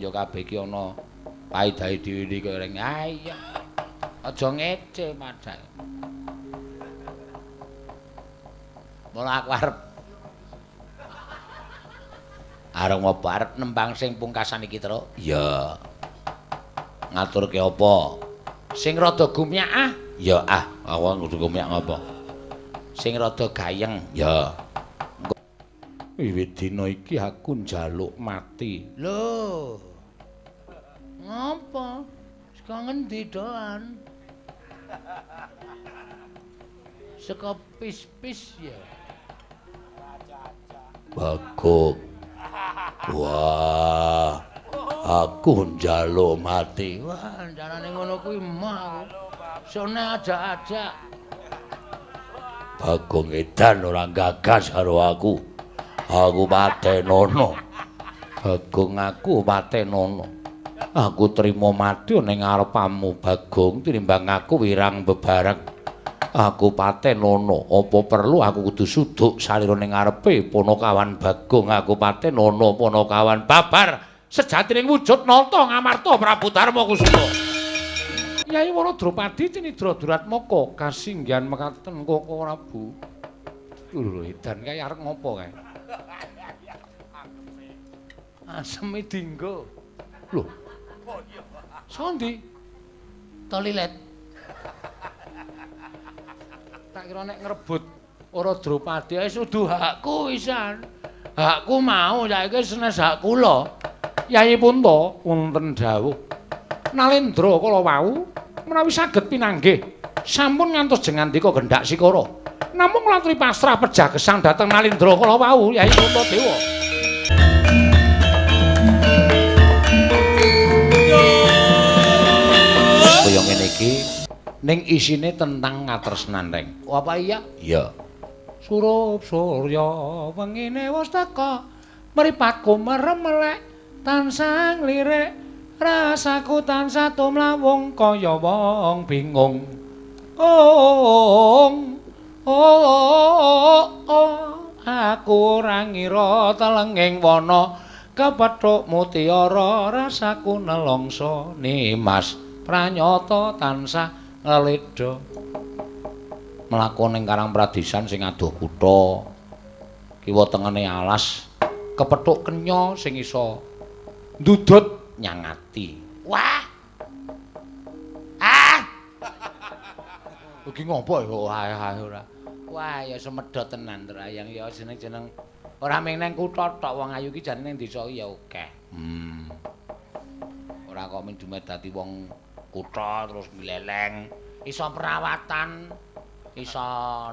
Ya kabeh iki ana paedahe dhewe kaya reng. Ah iya. Aja ngece padhae. Mula aku arep ngopo arep nembang sing pungkasan iki, Truk? Iya. Ngaturke apa? Sing rada gumyak ah? Ya ah, aku kudu gumyak ngopo? Sing rada gayeng, ya. Wiwit dina iki aku njaluk mati. Lho. Ngopo? Saka ngendi doan? Saka pis-pis ya. Bagong. Wah. Aku njaluk mati. Wah, jarane ngono kuwi mah aku. Sone ajak-ajak. Bagong edan ora gagas karo aku. Aku patenono. Bagong aku patenono. Aku trimo mati ning ngarepamu Bagong tinimbang aku wirang bebareng. Aku patenono. Apa perlu aku kudu suduk salira ning ngarepe Panakawan Bagong. Aku patenono Panakawan babar sejatining wujud nata Ngamarta Prabu Darma Kusuma. Yai Wara Drupadi Cinidra Duratmaka kasinggihan mekaten Koko Prabu. Lho edan kae arep ngopo kae? Aseme dinggo. Lho. Sondi? Toilet. Tak kira nek ngrebut Wara Drupadi wis udu hakku wisan. Hakku mau saiki senes hak kula. Yai Punta wonten dawuh. Nalendra kala wau menawi saged pinanggih sampun ngantos jengandika gendhak sikara. Namung latri pasrah pejah gesang dhateng Nalendra kala wau Yai Punta Dewa. Kaya ngene iki ning isine tentang katresnan reng. Apa iya? Iya. Surup surya wengine wis teka, mripatku merem melek tansah nglirik, rasaku tansah tumlawung kaya wong bingung. Oh, oh, oh, aku ora ngira telenging wana kepethuk mutiara, rasaku nelongso nimas pranyata tansah ngledha. Mlaku ning Karang Pradisan sing adoh kutha, kiwa tengene alas kepethuk kenya sing iso ndudut nyangati. Wah. Ah. Iki ngopo ya? Wah, ora. Wah, ya semedhot tenan terayang ya jeneng-jeneng ora mung nang kutha tok, wong ayu iki jane ning desa iki ya akeh. Ora kok mung dumet dadi wong kutha terus mleleng, iso perawatan, iso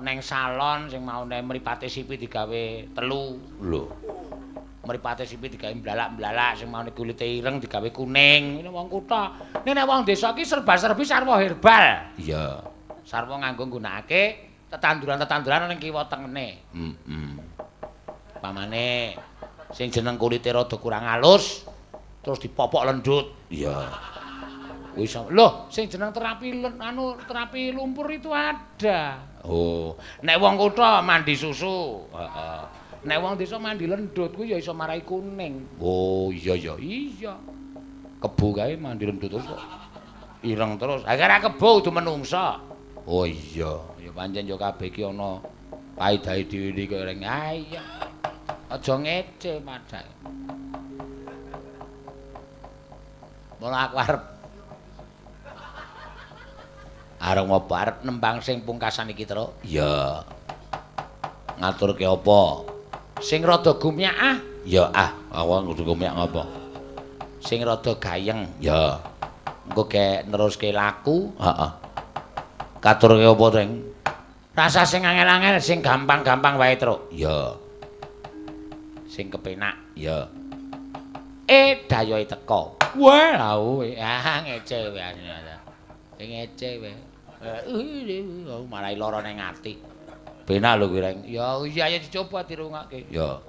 neng salon sing maune mripate sipi digawe telu. Lho. Mripate sipi digawe mblalak-mblalak, sing maune kulite ireng digawe kuning. Ini wong kutha. Nek wong desa iki serba-serbi sarwa herbal. Iya. Sarwa nganggo nggunakake tetanduran-tetanduran ning kiwa tengene. Pamane sing jeneng kulite rada kurang halus terus dipopok lendut. Iya. Wis lho, sing jeneng terapi anu terapi lumpur itu ada. Oh, nek wong kutha mandi susu. Heeh. Nek wong desa mandi lendut kuwi ya iso marai kuning. Oh, iya ya, iya. Kebo kae mandi lendut terus kok ireng terus. Ha ora kebo kudu menungsa. Oh iya, ya pancen ya kabeh iki ana paedahe dhewe kaya reng. Ah iya. Aja ngece padhae. Mula aku arep ngopo arep nembang sing pungkasan iki, Truk? Iya. Ngaturke apa? Sing rada gumyak ah? Ya ah, aku kudu gumyak ngopo? Sing rada gayeng, ya. Engko gek neruske laku, heeh. Katurke apa, Reng? Rasa sing angel-angel, sing gampang-gampang wae, Truk. Ya. Sing kepenak, ya. Dayohe teko. Wah, lha ah ngece wae. Sing ngece wae. Marai lara ning ati. Penak lho kuwi, Reng. Ya iya ya dicoba dirungokake. Ya.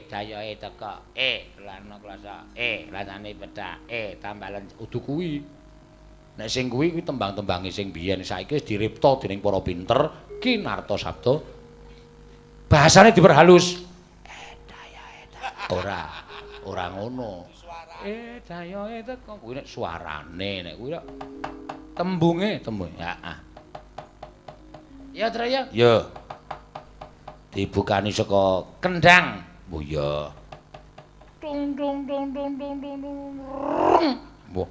Dayohe teko. Lana klasa. Rasane pedak. Tambalen udu kuwi. Nek sing kuwi kuwi tembang-tembange sing biyen saiki wis diripta dening para pinter Ki Narta Sabda. Bahasane diperhalus. Dayohe teko. Ora, ora ngono. Dayoe teko kuwi nek suarane nek kuwi kok tembunge tembung. Heeh. Ya, Tru ya. Ya. Dibukani saka kendang. Oh iya. Tung tung tung tung tung tung tung. Mbah.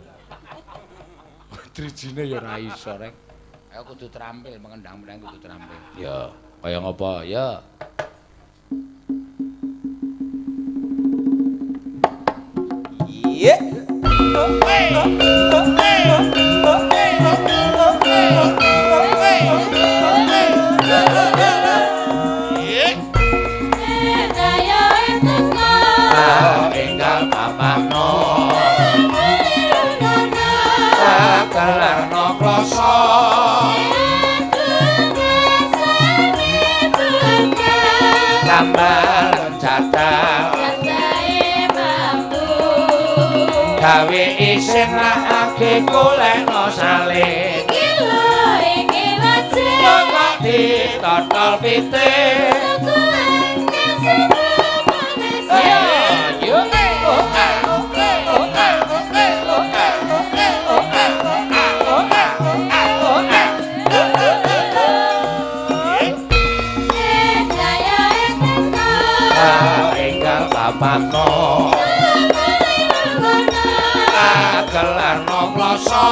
Drijine ya ora iso rek. Ayo kudu terampil, mengendang-mendang kudu terampil. Ya, kaya ngapa? Ya. Iya. Enggal papano kelarno kloso tambal jadal gawe isin lakake golekno salin kok ditotol pitik. Papano kelarno kloso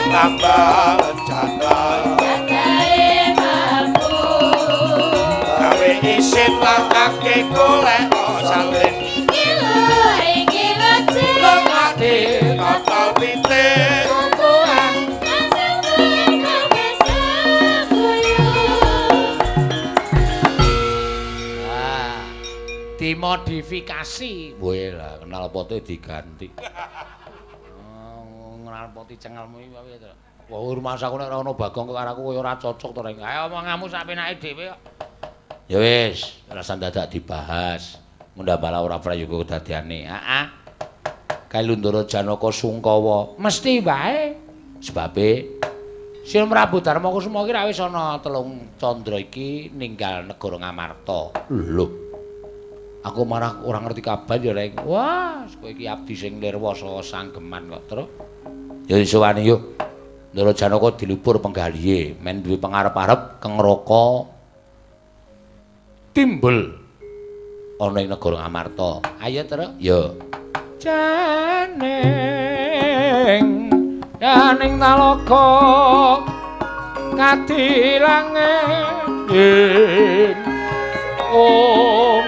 tambal jadal gawe isin lakake golekno salin kok ditotol pitik. Dimodifikasi. Weh lah, knalpote diganti. Oh, knalpoti cengelmu iki piye to? Wah, rumangsaku nek ora ana Bagong kok karo aku kaya ora cocok to reng. Ayo omonganmu sak penake dhewe kok. Ya wis, rasa dadak dibahas. Mundambala ora prayoga kedadiane. Heeh. Kae Lundara Janaka sungkawa. Mesti wae. Sebabe Sri Prabu Darma Kusuma iki ra wis ana telung candra iki ninggal negara Ngamarta. Lho. Aku marah ora ngerti kabar ya reng. Wah, kowe iki abdi sing nirwa saha sanggeman kok, Tru. Ya isowani yo. Ndara Janaka dilupur penggalihe, men duwe pangarep-arep kengraka timbul ana ing negara Ngamarta. Ayo, Tru. Ya. Janing janing talaga kadilange ing om. Oh.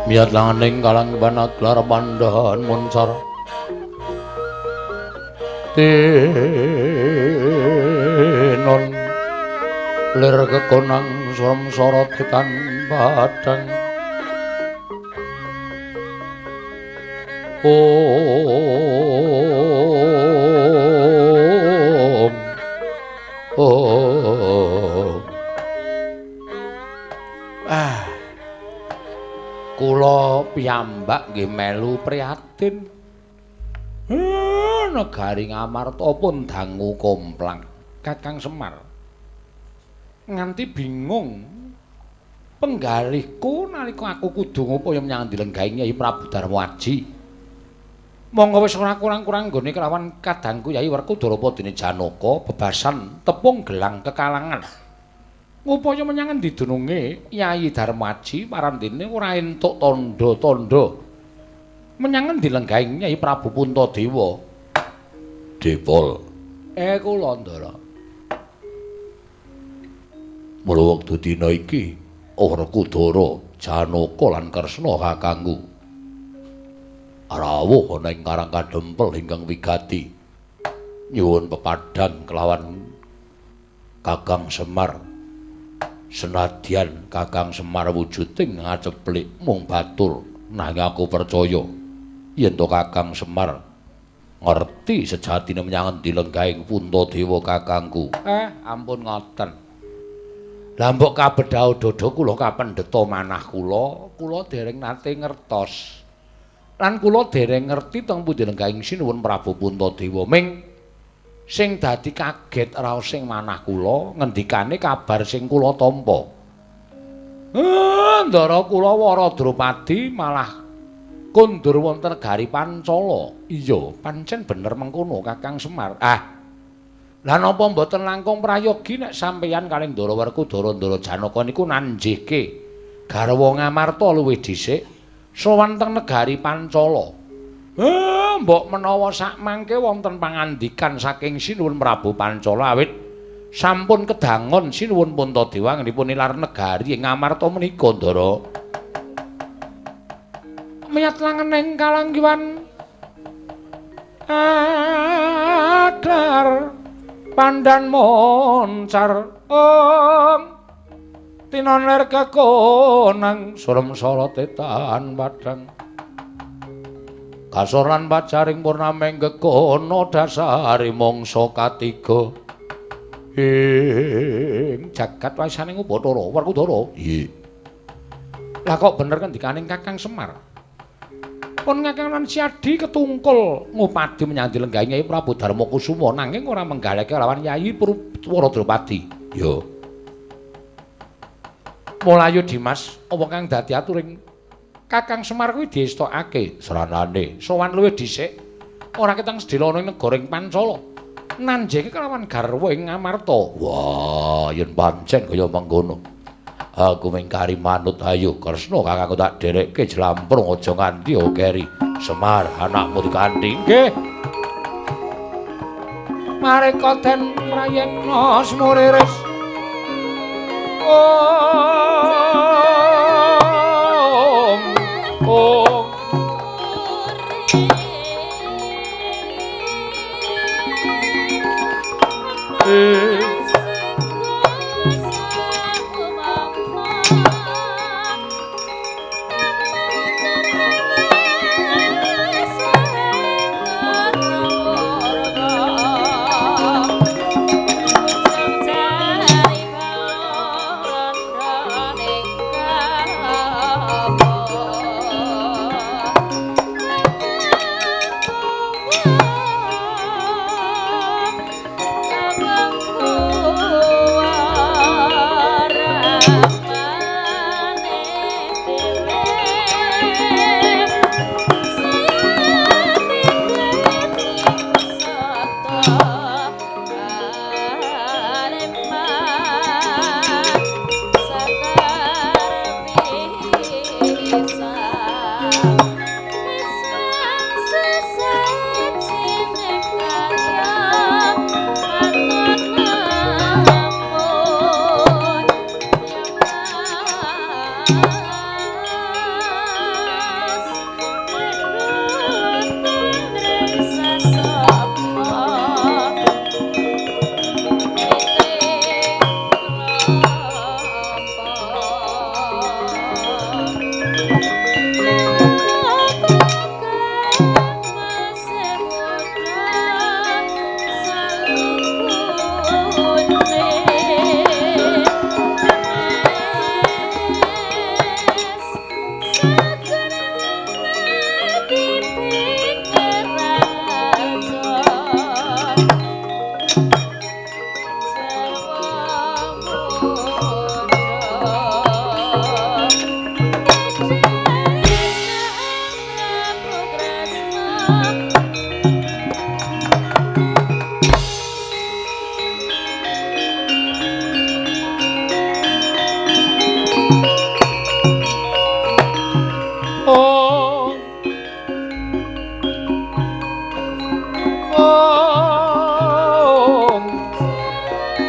Miyat langaning kalang banaglar pandhan muncar tinon lir kekonang surem sorot tekan padang. Om Om. Ah, kula piyambak nggih melu prihatin. Negari Ngamarta pun dangu komplang Kakang Semar. Nganti bingung penggalihku nalika aku kudu ngupaya menyang dilenggahing Kyai Prabu Darmaji. Monggo wis ora kurang-kurang nggone kelawan kadangku Yai Werkudara padene Janaka bebasan tepung gelang kekalangan. Ngupaya menyang endi dununge Yai Darmaji parandene ora entuk tandha-tandha. Menyang endi lenggahing Yai Prabu Puntadewa? Dipol. Kula Ndara. Mula wektu dina iki Werkudara, Janaka lan Kresna kakangku rawuh ana ing Karang Kadempel ingkang wigati. Nyuwun pepadhan kelawan Kakang Semar. Senadyan Kakang Semar wujuding ngaceplik mung batur, nanging aku percaya yen to Kakang Semar ngerti sejatine menyang endi lenggahing Puntadewa kakangku. Ampun ngoten. Lah mbok kabedhao dada kula kapendheta manah kula, kula dereng nate ngertos. Lan kula dereng ngerti teng pundi lenggahing Sinuwun Prabu Puntadewa. Ming sing dadi kaget raos sing manah kula ngendikane kabar sing kula tampa. Ndara kula Wara Drupadi malah kondur wonten negari Pancala. Iya, pancen bener mengkono Kakang Semar. Ah. Lah napa mboten langkung prayogi nek sampeyan kalih Ndara Werkudara Ndara Janaka niku nanjihke garwa Ngamarta luwih dhisik sowan teng negari Pancala. Mbok menawa sakmangke wonten pangandikan saking Sinuwun Prabu Pancala awit sampun kedangon Sinuwun Puntadewa anggenipun nilar negari ing Ngamarta menika Ndara. Miyat langening kalanggiwan aglar pandan moncar om tinon lir kekonang surem sorote tan padang kasor lan pacaring purnameng gekono dasare mangsa katiga ing jagat wasaning Bathara Werkudara. Iya. Lah kok bener ngendikaning Kakang Semar? Pun Kakang lan Siadi ketungkul ngupadi menyang dilenggahi Nyai Prabu Darmakusuma nanging ora menggaleke lawan Yai Wara Drupadi. Ya. Mulayu Dimas, apa kang dadi aturing Kakang Semar kuwi diestokake sranane sowan luwih dhisik ora ketang sedhela ana ing negara ing Pancala. Nanjeke kelawan garwa ing Ngamarta. Wah, yen pancen kaya mengkono. Aku mung kari manut ayo Kresna kakangku tak dherekke jlamprung aja nganti keri. Semar anakmu dikanthi. Nggih. Mareka den prayekna semuriris. Om Om.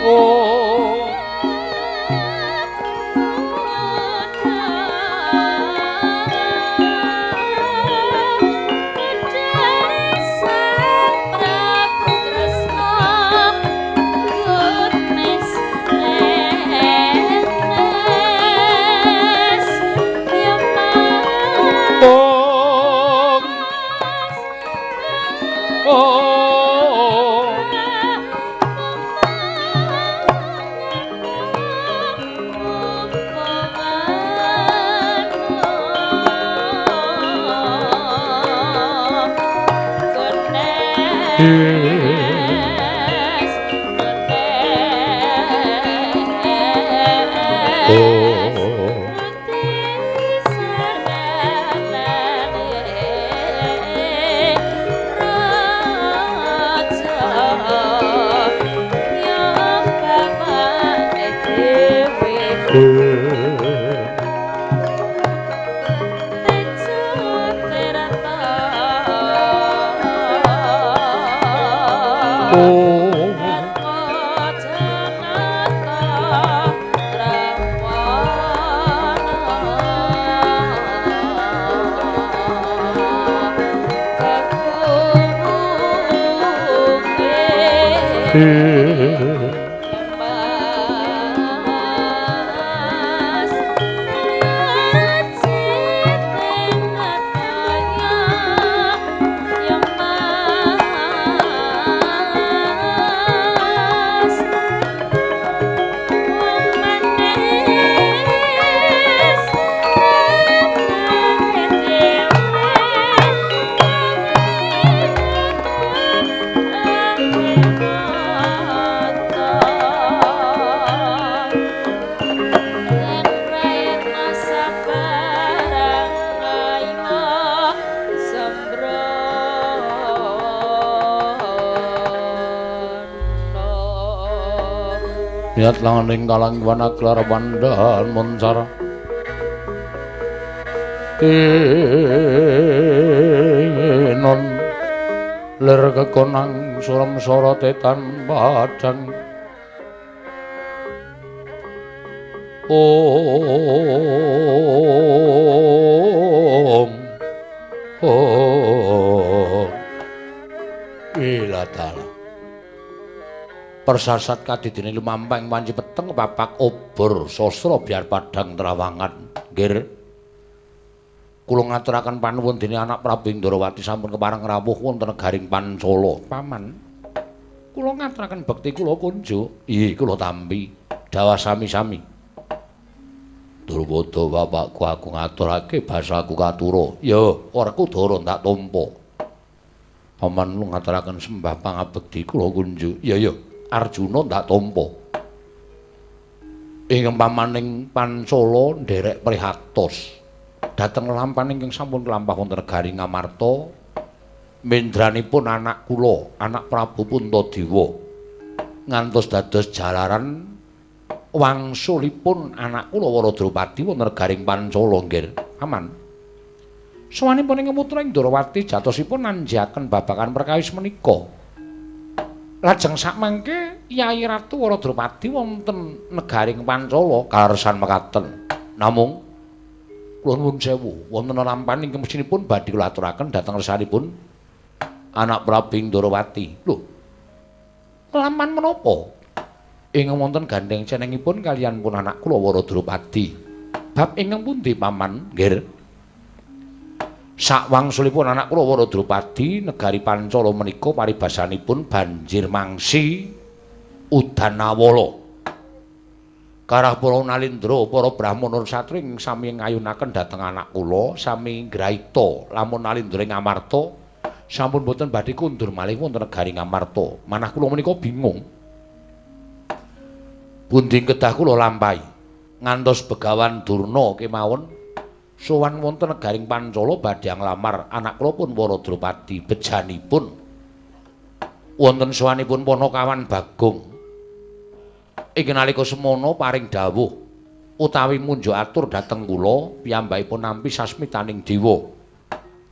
Oh. Niat langaning kalang wana klar pandan moncar tinon ler kekonang surem sorote tan padang. Om Om Wilatala persasat kadidene lumampang wanci peteng papak obor sastra biar padang trawangan. Nggih, kula ngaturaken panuwun dene anak Prabu Ndorowati sampun kepareng rawuh wonten negaring Pancala. Paman, kula ngaturaken bekti kula kunjuk. Inggih, kula tampi dawah sami-sami. Durwada bapakku aku ngaturake basaku katura. Ya, Werkudara tak tampa. Paman lu ngaturaken sembah pangabekti kula kunjuk. Ya ya, Arjuna tak tampa. Ing pamaning Pancala nderek prihatos dhateng lampan ingkang sampun kelampah wonten negari Ngamarta, mendranipun anak kula, anak Prabu Puntadewa, ngantos dados jalaran wangsulipun anak kula Waradropati wonten negaring Pancala. Nggih, aman. Sowanipun ing putra ing Ndorowati jatosipun nanjaken babagan perkawis menika. Lajeng sakmangke Yai Ratu Waradropati wonten negaring Pancala karesan mekaten. Namung kula nuwun sewu, wonten lampan ingkang mesinipun badhe kula aturaken dhateng resanipun anak Prabu Ndorowati. Lho, lampan menapa? Ing wonten gandeng cenengipun kaliyan pun anak kula Waradropati. Bab ingkang pundi paman? Nggih. Sakwangsulipun anak kula Waradropati negari Pancala menika paribasanipun banjir mangsi udanawala. Karah para nalindra, para brahmana satri ing sami ngayunaken dhateng anak kula sami ngraita lamun nalindra ing Amarta sampun boten badhe kundur malih wonten negari Ngamarta. Manah kula menika bingung. Pundi kedah kula lampahi ngantos Begawan Durna kemawon sowan wonten negaring Pancala badhe nglamar anak kula pun Waradropati. Bejanipun wonten sowanipun Panakawan Bagong. Ing nalika semono paring dawuh utawi munjuk atur dhateng kula piyambakipun nampi sasmitaning dewa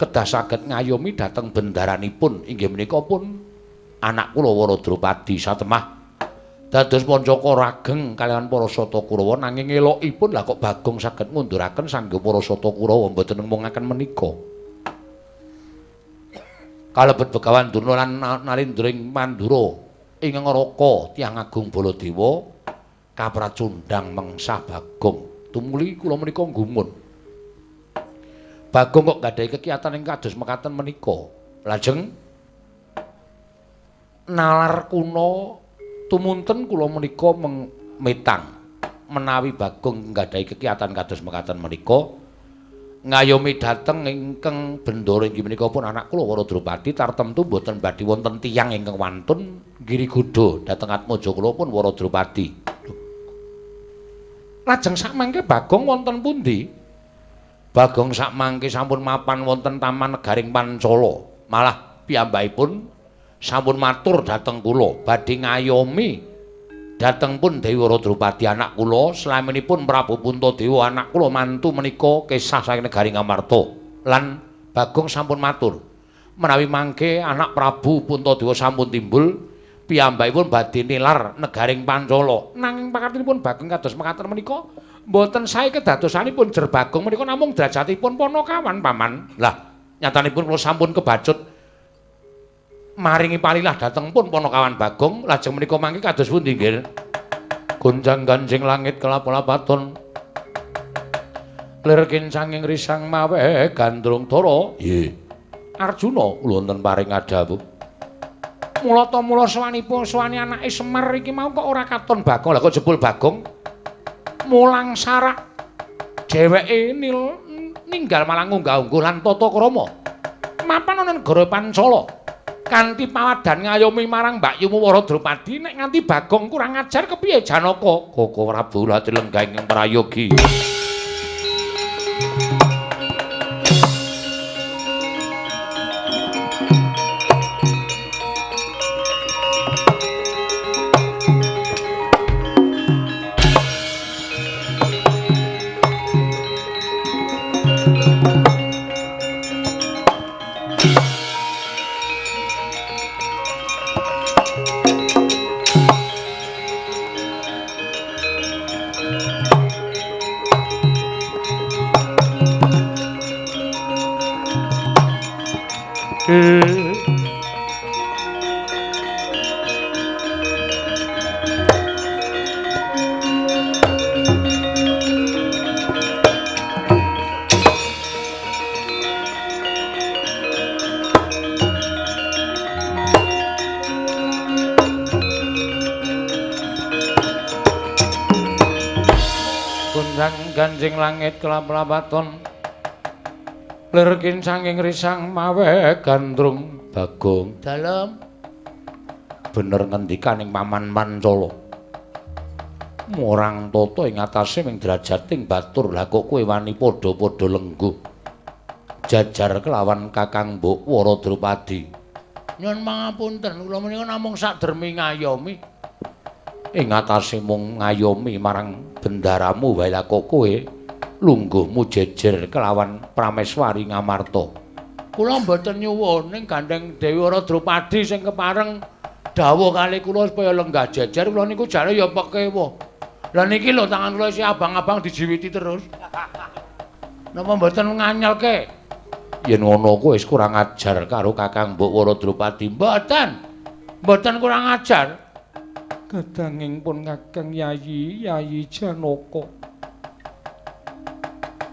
kedah saged ngayomi dhateng bendaranipun inggih menika pun anak kula Waradropati. Satemah Dados Pancaka rageng kaliyan para Sata Kurawa nanging elokipun lah kok Bagong saged ngunduraken sangga para Sata Kurawa mboten nemungaken menika. Kalebet Begawan Durna lan Nalindring Mandura ing Ngaraka tiyang agung Baladewa kapracundhang mengsah Bagong. Tumuli kula menika gumun. Bagong kok gadahi kekiyatan ing kados mekaten menika. Lajeng nalar kuna tumunten kula menika metang menawi Bagong nggadahi kekiyatan kados mekaten menika ngayomi dhateng ingkang bendara inggih menika pun anak kula Wara Drupadi tartemtu mboten badhe wonten tiyang ingkang wantun nggiri gudha dhateng atmaja kula pun Wara Drupadi. Lajeng sakmangke Bagong wonten pundi? Bagong sakmangke sampun mapan wonten Taman Negaring Pancala. Malah piyambakipun sampun matur dhateng kula badhe ngayomi dhateng pun Dewi Wara Drupadi anak kula slaminipun Prabu Puntadewa anak kula mantu menika kesah saking negari Ngamarta. Lan Bagong sampun matur menawi mangke anak Prabu Puntadewa sampun timbul piyambakipun badhe nilar negaring Pancala. Nanging pakartinipun Bagong kados mekaten menika mboten sae kedadosanipun jer Bagong menika namung derajatipun panakawan paman. Lah nyatanipun kula sampun kebacut maringi palilah dhateng pun panakawan Bagong. Lajeng menika mangke kados pundi nggih? Gonjang-ganjing langit kelap-lapaton lir kincanging risang mawe gandrung dara. Nggih. Arjuna kula wonten paring adhawuh. Mula ta mula sowanipun sowani anake Semar iki mau kok ora katon Bagong. Lah kok jebul Bagong mulang sarak dheweke ninggal malang unggah-ungguh lan tata krama mapan ana negara Pancala kanthi pawadan ngayomi marang Mbakyumu Wara Drupadi. Nek nganti Bagong kurang ajar kepiye Janaka? Koko Prabu lati lenggah ing prayogi. Ganjing langit kelap-lapaton lir kincanging risang mawe gandrung. Bagong dalem bener ngendikaning paman Pancala murang tata ing atase ming derajating batur. Lah kok kowe wani padha-padha lengguh jajar kelawan Kakang Mbok Wara Drupadi? Nyuwun pangapunten kula menika namung sakdermi ngayomi ing atase mung ngayomi marang bendaramu wae. Lah kok kowe lungguhmu jejer kelawan Prameswari Ngamarta? Kula mboten nyuwun ning gandeng Dewi Wara Drupadi sing kepareng dawuh kali kula supaya lenggah jejer. Kula niku jare ya pekewa. Lah niki lho tangan kula isih abang-abang dijiwiti terus. Napa mboten nganyelke? Yen ngono kowe wis kurang ajar karo Kakang Mbok Wara Drupadi. Mboten. Mboten kurang ajar. Kadanging pun Kakang Yayi, Yayi Janaka.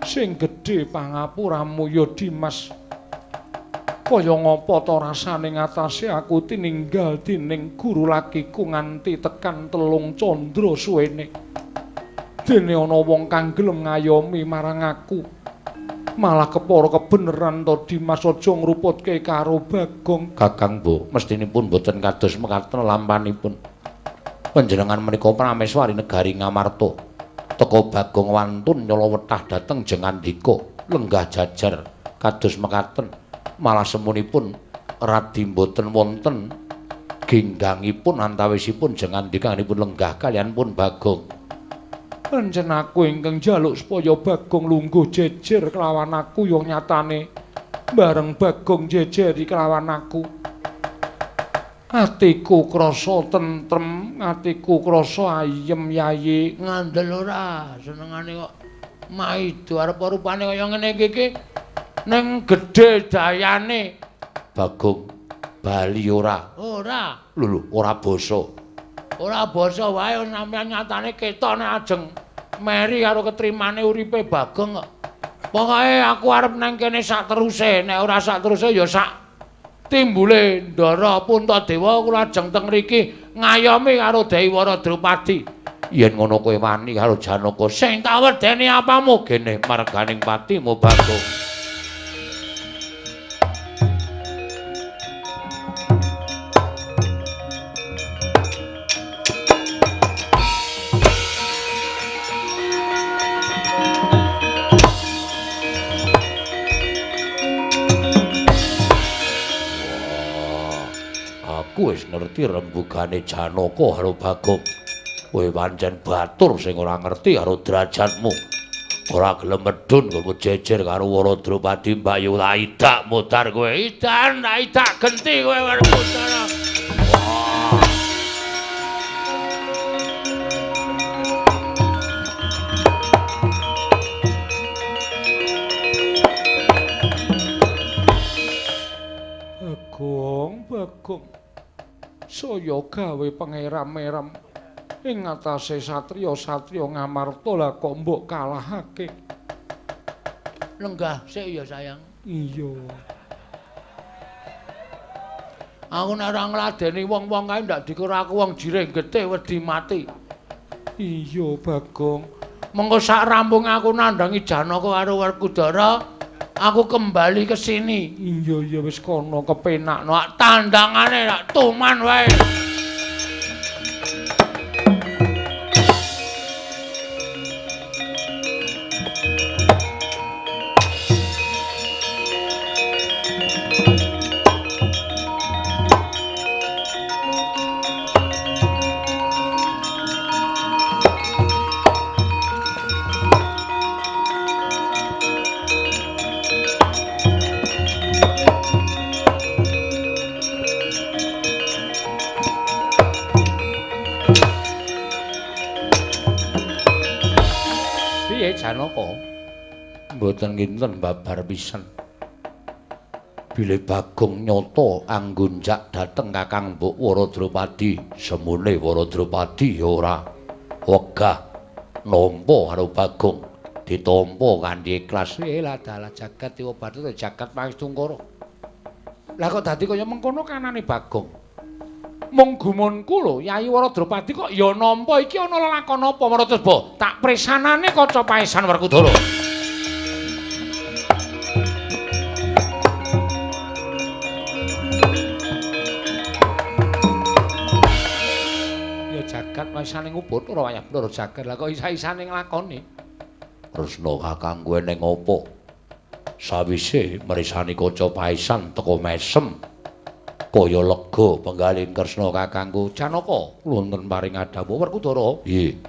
Sing gedhe pangapuramu ya Dimas. Kaya ngapa ta rasane ngatasé aku tininggal dening guru lakiku nganti tekan 3 candra suwene. Dene ana wong kang gelem ngayomi marang aku. Malah kepara kebeneran to Dimas aja ngruputke karo Bagong. Kakang Mbok, mestinipun mboten kados mekaten lampanipun. Panjenengan menika Prameswari negari Ngamarta. Teka Bagong wantun nyala wetah dhateng Jengandika lenggah jajar kados mekaten. Malah semunipun radi mboten wonten ginggangipun antawisipun Jengandika-anipun lenggah kaliyan pun Bagong. Pancen aku ingkang njaluk supaya Bagong lungguh jejer kelawan aku ya nyatane bareng Bagong jejeri kelawan aku. Atiku krasa tentrem, atiku krasa ayem Yayi. Ngandel ora senengane kok maido arep rupane kaya ngene iki iki ning gedhe dayane. Bagong bali ora? Ora. Lho lho, ora basa. Ora basa wae sampeyan nyatane ketok nek ajeng meri karo ketrimane uripe Bagong kok. Pokoke aku arep nang kene sak teruse, nek ora sak teruse ya sak timbule Ndara Puntadewa kula ajeng teng mriki ngayomi karo Dewi Wara Drupadi. Yen ngono kowe wani karo Janaka, sing tak wedeni apamu gene marganing patimu Bagong. Wis ngerti rembugane Janaka karo Bagong. Kowe pancen batur sing ora ngerti karo derajatmu. Ora gelem medhun nggonmu jejer karo Wara Drupadi Mbayu idak mudhar kowe. Idan idak genti kowe Werkudara. Wah. Bagong, Bagong. Saya gawe pangeram-eram ing ngatasé satriya-satriya Ngamarta lah kok mbok kalahake. Lenggah sik ya sayang. Iya. Aku nek ora ngladeni wong-wong kae ndak dikira aku wong jirih getih wedi mati. Iya, Bagong. Mengko sak rampung aku nandhangi Janaka karo Werkudara, aku kembali ke sini. Iya iya wis kono kepenakno tandangane rak tuman wae. Janaka mboten kinten babar pisan. Bilih Bagong nyata anggunjak dhateng Kakang Mbok Wara Drupadi, semune Wara Drupadi ya ora wegah nampa karo Bagong, ditampa kanthi ikhlas. Lah dalah jagat dewa bathara jagat pangestungkara. Lah kok dadi kaya mengkono kanane Bagong? Mung gumunku lho, Yayi Wara Drupadi kok ya nampa iki ana lelakon apa Maracaba? Tak presanane kaca paesan Werkudara. Ya jagat paesane ngubut ora wayah bloro jagat. Lah kok isa-isane nglakoni? Kresna kakangku eneng apa? Sawise mresani kaca paesan teka mesem. Kaya lega penggalin Kresna kakangku Janaka wonten paring adhawuh Werkudara. Nggih.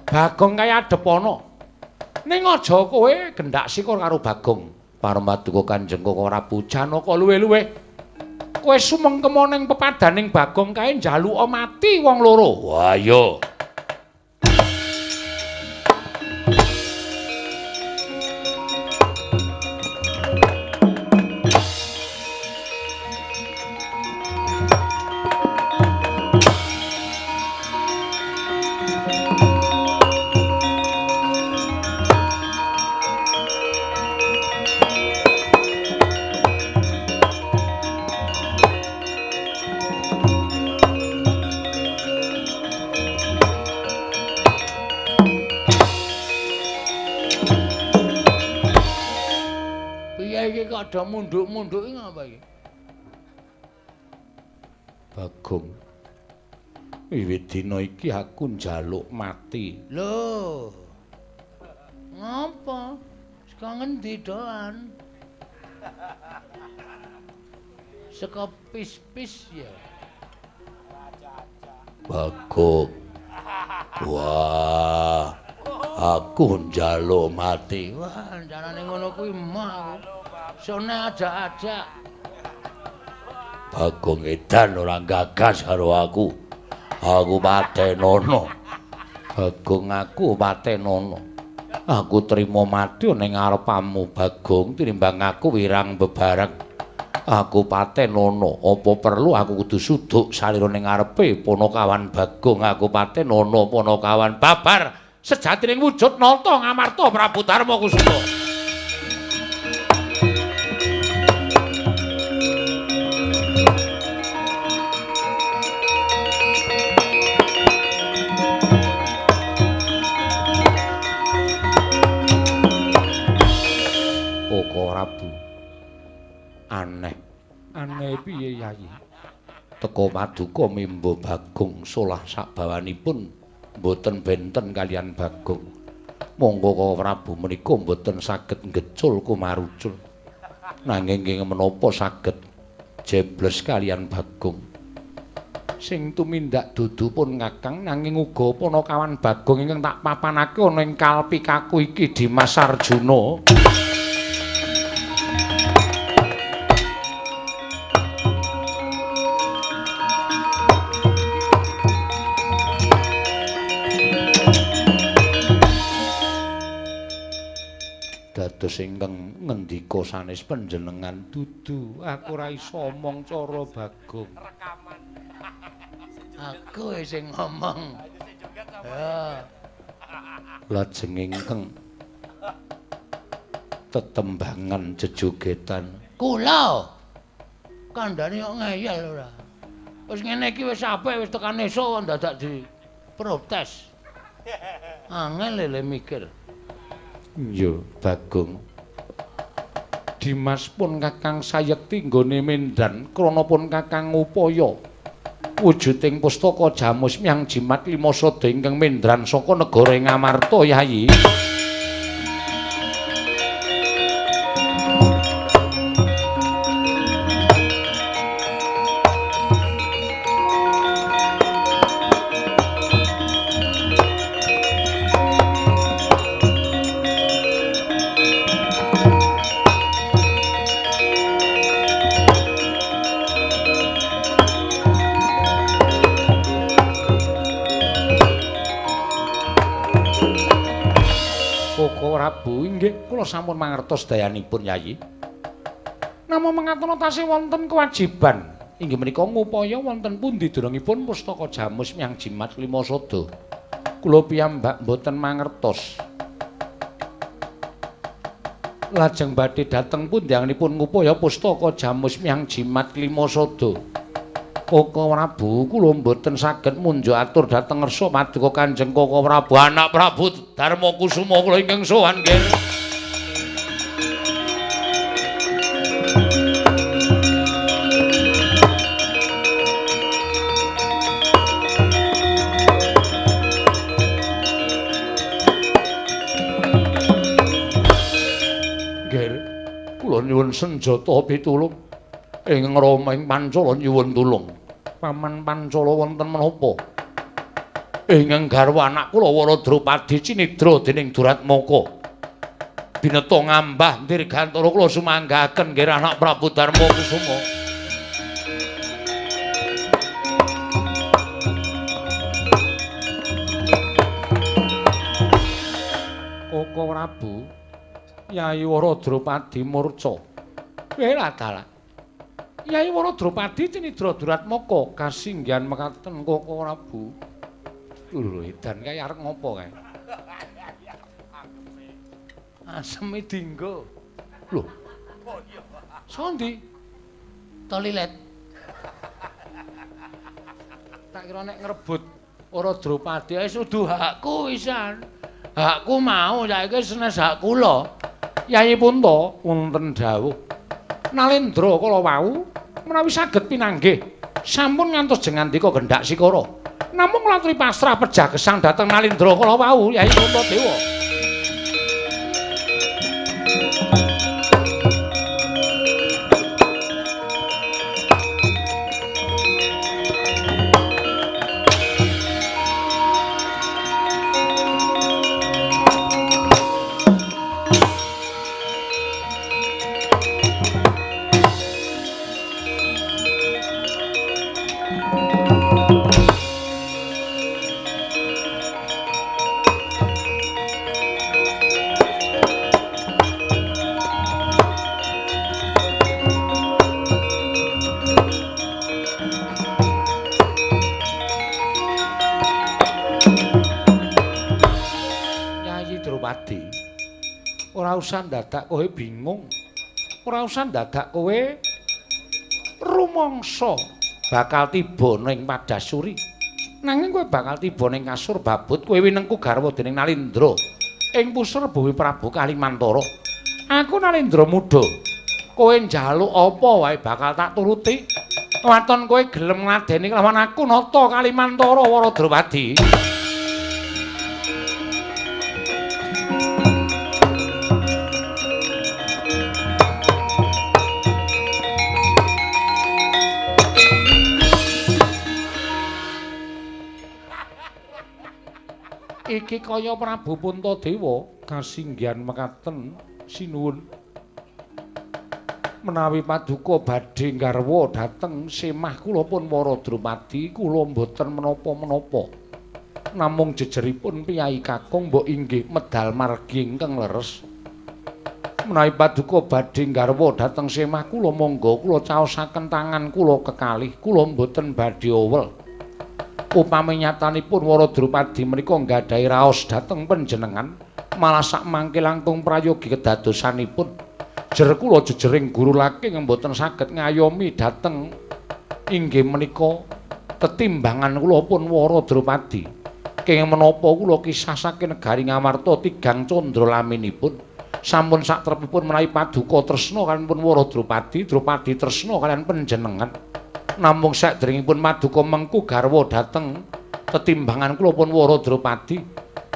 Bagong kaya adepana. Ning aja kowe gendak sikur karo Bagong. Paramaduka Kanjeng Koko Prabu Janaka luwih-luwih. Kowe sumengkema ning pepadaning Bagong kae njaluka mati wong loro. Wah iya. Ada munduk-munduk iki ngapa iki? Bagong. Wiwit dina iki aku njaluk mati. Lho. Ngapa? Saka ngendi doan? Saka pis-pis ya. Bagong. Wah. Aku njaluk mati. Wah, carane ngono kuwi mah aku. Sone ajak-ajak. Bagong edan ora gagas karo aku. Aku patenono. Bagong aku patenono. Aku trimo mati ning ngarepamu Bagong tinimbang aku wirang bebareng. Aku patenono. Apa perlu aku kudu suduk salira ning ngarepe Panakawan Bagong? Aku patenono Panakawan babar sejatining wujud nata Ngamarta Prabu Darma Kusuma. Prabu. Aneh. Aneh piye Yayi? Teka paduka mimba Bagong solah sabawanipun mboten benten kaliyan Bagong. Monggo Kaka Prabu menika mboten saged ngecul kumarucul. Nanging nggih menapa saged jebles kaliyan Bagong. Sing tumindak dudu pun Kakang nanging uga Panakawan Bagong ingkang tak papanake ana ing kalpikaku iki Dimas Arjuna. Dados ingkang ngendika sanes panjenengan dudu aku ora iso omong cara Bagong. Rekaman. Aku sing ngomong. Ya. Lajeng ingkang tetembangan jejogetan. Kula kandhane kok ngeyel ora. Wis ngene iki wis apik wis tekan esuk dadak di protes. Angel lele mikir. Iya, Bagong. Dimas pun Kakang sayekti nggone mendan krana pun Kakang ngupaya wujuding pustaka Jamus Myang Jimat Lima Sada ingkang mendran saka negara Ngamarta, Yayi. Nggih, kula sampun mangertos dayanipun Yayi. Namung mangatono tasih wonten kewajiban inggih menika ngupaya wonten pundi durungipun pustaka Jamus Myang Jimat Lima Sada. Kula piyambak mboten mangertos. Lajeng badhe dhateng pundi anggenipun ngupaya pustaka Jamus Myang Jimat Lima Sada. Kaka Prabu kula mboten saged munjuk atur dhateng ngersa paduka Kanjeng Kaka Prabu anak Prabu Darma Kusuma kula ingkang sowan nggih. Nggih, kula nyuwun senjata pitulung ing Rama ing Pancala nyuwun tulung. Paman Pancala wonten menapa? Ingkang garwa anak kula Wara Drupadi cinidra dening Duratmaka. Bineta ngambah dirgantara kula sumanggaken nggih anak Prabu Darma Kusuma. Kaka Prabu Yayi Wara Drupadi murca. Wela dalah. Yayi Wara Drupadi cinidra Duratmaka kasinggihan mekaten Kaka Prabu. Lho edan kae arep ngopo kae? Aseme dinggo. Lho. Sondi? Toilet. Tak kira nek ngrebut Wara Drupadi wis udu hakku wisan. Hakku mau saiki senes hak kula. Yayi Punta wonten dawuh. Nalendra kala wau menawi saged pinanggih sampun ngantos jengandika gendhak sikara. Namung latri pasrah pejah gesang dhateng Nalendra kala wau Yayi Puntadewa. Drupadi. Ora usah dadak kowe bingung. Ora usah dadak kowe rumangsa bakal tiba ning Padasuri. Nanging kowe bakal tiba ning kasur babut kowe winengku garwa dening Nalindra ing pusar bumi Prabu Kalimantara. Aku Nalindra muda. Kowe njaluk apa wae bakal tak turuti. Waton kowe gelem ngladeni kelawan aku nata Kalimantara Wara Drupadi. Iki kaya Prabu Puntadewa kasinggihan mekaten sinuwun. Menawi paduka badhe nggarwa dhateng semah kula pun Wara Drupadi kula mboten menapa-menapa. Namung jejeripun piyayi kakung mbok inggih medal margi ingkang leres. Menawi paduka badhe nggarwa dhateng semah kula monggo kula caosaken tangan kula kekalih, kula mboten badhe owel. Upami nyatanipun Wara Drupadi menika nggadahi raos dhateng panjenengan, malah sak mangke langkung prayogi kedadosanipun. Jer kula jejering guru laking mboten saged ngayomi dhateng inggih menika tetimbangan kula pun Wara Drupadi. Kenging menapa kula kisah saking negari Ngamarta tigang candra laminipun. Sampun satrepipun menawi paduka tresna kaliyan pun Wara Drupadi, Drupadi tresna kaliyan panjenengan. Namung sakderengipun paduka mengku garwa dhateng tetimbangan kula pun Wara Drupadi,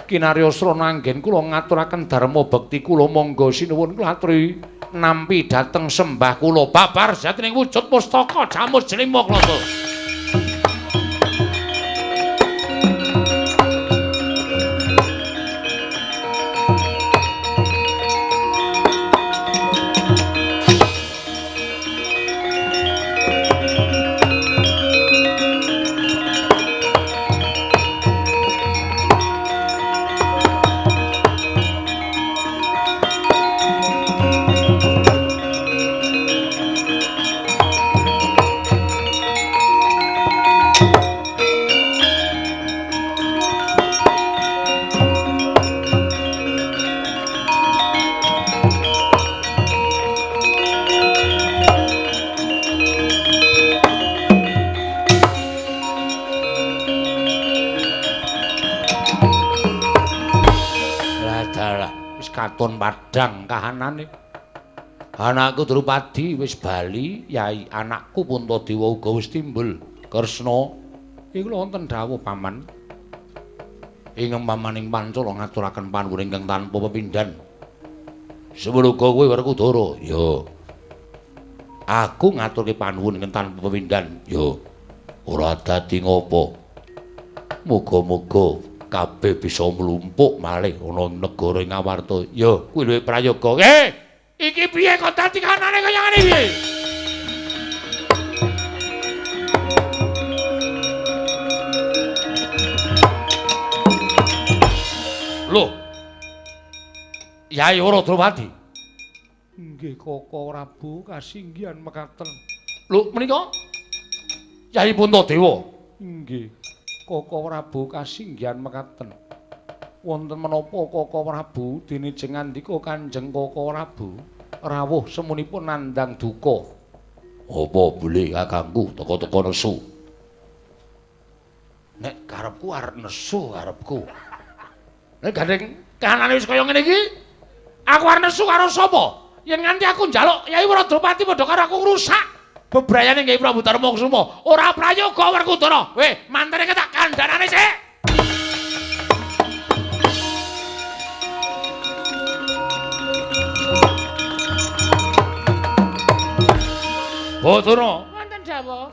kinarya srana anggen kula ngaturaken dharma bekti kula monggo sinuwun kula aturi nampi dhateng sembah kula babar jatining wujud pustaka jamus jlima klata. Katon padhang kahanane. Anakku Drupadi wis bali, yai anakku Puntadewa uga wis timbul. Kresna, iku lho wonten dawuh paman. Ing pamaning Pancala ngaturaken panuwun ingkang tanpa pepindhan. Semono kowe Werkudara? Ya. Aku ngaturke panuwun ingkang tanpa pepindhan. Ya. Ora dadi ngopo. Muga-muga kabeh bisa mlumpuk malih ana ing negara Ngawarta. Ya, kuwi luwih prayoga. Iki piye kok dadi kanane kaya ngene iki? Lho. Yai Wara Drupadi. Nggih, Koko Prabu kasinggihan mekaten. Lho, menika Yai Puntadewa. Nggih. Koko Prabu kasinggihan mekaten. Wonten menapa Koko Prabu dene jeng ngandika Kanjeng Koko Prabu rawuh semunipun nandhang duka. Apa boleh kakangku teka-teka nesu? Nek karepku arep nesu karepku. Nek gandeng kahanane wis kaya ngene iki, aku arep nesu karo sapa? Yen nganti aku njaluk Yai Wara Drupadi padha karo aku ngrusak bebrayane Kyai Prabu Darma Kusuma. Ora prayoga Werkudara. Weh, mantene tak kandhanane sik. Bathara. Wonten dawuh.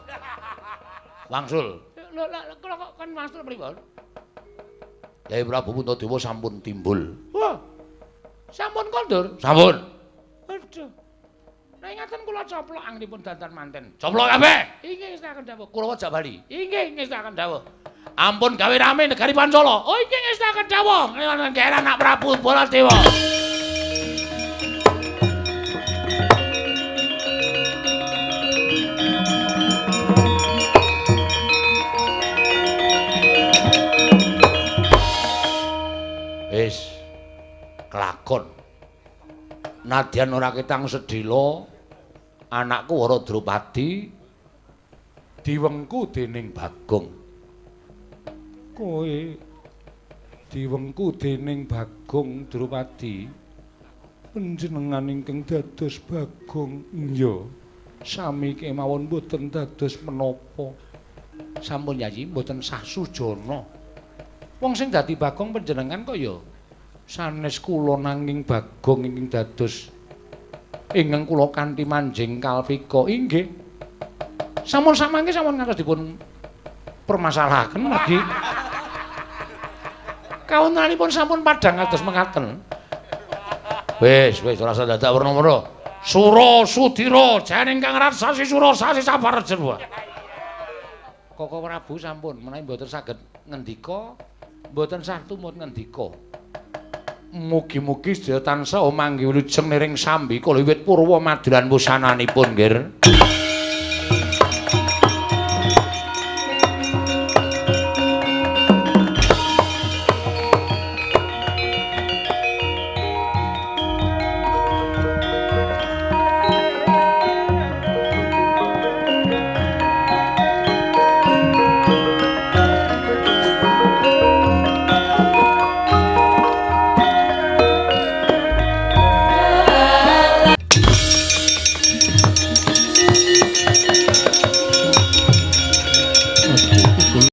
Wangsul. Lho, kula kok kon wangsul pripun? Kyai Prabu Puntadewa sampun timbul. Wah. Sampun kondur? Sampun. Aduh. Nek ngaten kula coplok anggenipun dandan manten. Coplok kabeh. Inggih ngestakaken dawuh. Kula jak bali. Inggih ngestakaken dawuh. Ampun gawe rame negari Pancala. Oh inggih ngestakaken dawuh. Ngene anak Prabu Baladewa. Wis. Kelakon. Nadyan ora ketang sedhela anakku Wara Drupadi diwengku dening Bagong. Kowe diwengku dening Bagong Drupadi. Panjenengan ingkang dados Bagong. Iya. Sami kemawon mboten dados menapa. Sampun Yayi mboten sah sujana. Wong sing dadi Bagong panjenengan kok ya sanes kula nanging Bagong ingkang dados ingkang kula kanthi manjing kalpika. Inggih. Sampun samangke sampun ngantos dipun permasalahaken mergi kawontenanipun sampun padhang kados mekaten. Wis, wis ora usah dadak werna-werna. Sura Sudira jane ingkang raksasi sura sasi sabar jeneng. Koko Prabu sampun menawi mboten saged ngendika, mboten sah tumut ngendika. Mugi-mugi sedaya tansah manggih wilujeng niring sambi kala wiwit purwa madulan wusananipun, Nggir.